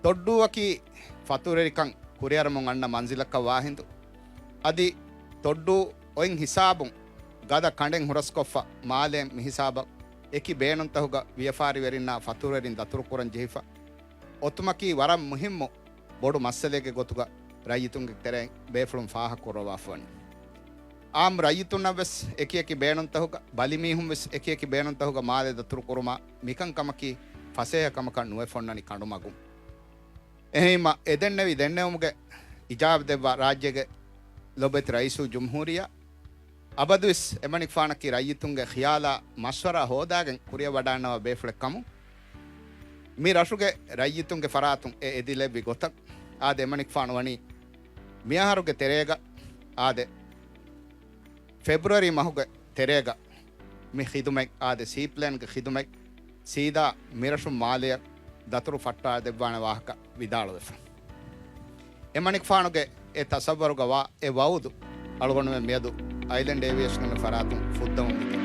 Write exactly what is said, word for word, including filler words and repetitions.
ތޮއްޑޫއަކީ ފަތުރުވެރިކަން ކުރިއަރަމުން އަންނަ މަންޒިލަކަށް ވާހިނދު، އަދި ތޮއްޑޫ އޮތް ހިސާބުން ގަދަ ކަނޑެއް ހުރަސްކޮށްފަ މާލޭން މިހިސާބަށް އެކި ބޭނުންތަހުގަ ވިޔަފާރިވެރިންނާ ފަތުރުވެރިން ދަތުރުކުރަން ޖެހިފަ އޮތުމަކީ ވަރަށް މުހިއްމު ބޮޑު މައްސަލައެއްގެ ގޮތުގަ ރައްޔިތުންގެ ތެރެއިން ބޭފުޅުން ފާހަގަކުރައްވާފަވަނީ. އާއްމު ރައްޔިތުންނަށްވެސް އެކިއެކި ބޭނުންތަހުގަ، ބަލިމީހުންވެސް އެކިއެކި ބޭނުންތަހުގަ މާލެ ދަތުރުކުރުމާ، މިކަންކަމަކީ ފަސޭހަ ކަމަކަށް ނުވެފަ އޮންނަނީ ކަނޑުމަގުން. އެހެންވީމަ، އެ ދެންނެވި ދެންނެވުމުގެ އިޖާބަ ދެއްވާ ރާއްޖޭގެ ލޮބުވެތި ރައީސުލްޖުމްހޫރިއްޔާ އަބަދުވެސް އެމަނިކުފާނަކީ ރައްޔިތުންގެ ޚިޔާލާ މަޝްވަރާ ހޯދާގެން ކުރިއަށް ވަޑައިގަންނަވާ ބޭފުޅެއް ކަމުން، މި ރަށުގެ ރައްޔިތުންގެ ފަރާތުން އެ އެދިލެއްވި ގޮތަށް އާދެ، އެމަނިކުފާނު ވަނީ މިއަހަރުގެ ތެރޭގަ އާދެ، ފެބްރުއަރީ މަހުގެ ތެރޭގަ މި ޚިދުމަތް އާދެ، ސީޕްލޭންގެ ޚިދުމަތް ސީދާ މިރަށުން މާލެއަށް ދަތުރު ފައްޓާދެއްވާނެ ވާހަކަ ވިދާޅުވެފަ. އެމަނިކުފާނުގެ އެ ތަސައްވަރުގަ ވާ އެ ވައުދު އަޅުގަނޑުމެން މިއަދު އައިލެންޑް އޭވިއޭޝަންގެ ފަރާތުން ފުއްދަމުން މި